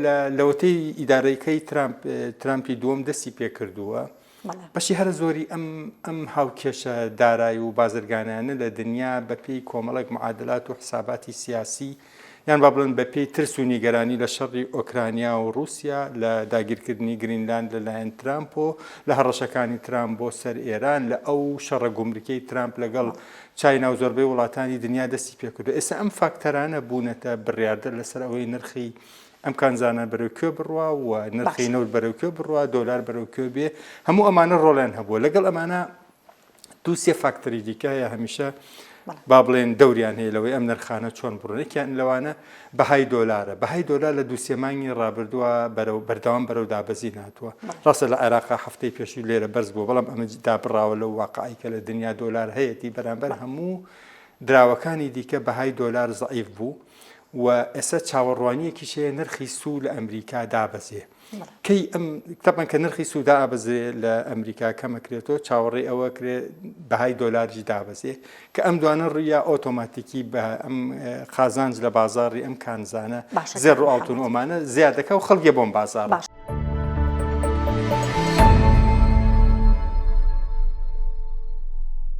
لە لەوەتەی ئیدارەکەی ترامپ ترامپی دووەم دەستی پێکردووە بەشی هەرە زۆری ئەم ئەم هاوکێشە دارای و بازرگانیانە لە دنیا بەپێی کۆمەڵێک معادلات و حساباتی سیاسی یان با بڵێن بەپێی ترس و نیگەرانی لە شەڕی ئۆکرانیا و ڕووسیا لە داگیرکردنی گرینلاند لەلایەن ترامپۆ لە هەڕەشەکانی ترامپ بۆ سەر ئێران لە ئەو شەڕە گومرکەی ترامپ لەگەڵ چاینا و زۆربەی وڵاتانی دنیا دەستی پێکردو ئێستا ئەم فاکتەرانە بوونەتە بڕیاردەر لەسەر ئەوەی نرخی ئەم کانزانە بەرەو کوێ بڕوا و نرخی نەوت بەرەو کوێ بڕوا دۆلار بەرەو کوێ بێ هەموو ئەمانە ڕۆڵیان هەبووە لەگەڵ ئەمانە دوو سێ فاکتەری دیکە هەیە هەمیشە با بڵێن دەوریان هەیە لەوەی ئەم نرخانە چۆن بڕۆن یەکیان لەوانە بەهای دۆلارە بەهای دۆلار لە دوو سێ مانگی ڕابردووە بەرەو بەردەوام بەرەو دابەزین هاتووە ڕاستە لە عێراقا هەفتەی پێشوو لێرە بەرز بووە بەڵام ئەمە دابڕاوە لەو واقعی کە لە دنیا دۆلار هەیەتی بەرامبەر هەموو دراوەکانی دیکە بەهای دۆلار زەعیف بوو و ئێستا چاوەڕوانیەکیش هەیە نرخی سوو لە ئەمریکا دابەزێ کەی ئەم تەبەن کە نرخی سوو دابەزێ لە ئەمریکا کەمەکرێتەوە چاوەڕێی ئەوە کرێ بەهای دۆلاریش دابەزێ کە ئەم دوانە ڕوویا ئۆتۆماتیکی بە ئەم قازانج لە بازاڕی ئەم کانزانە باشە زێڕ و کاک ئاڵتون محەممەد. ئۆمانە زیادەکە و خەڵکیە بۆم بازاڕە. باشە.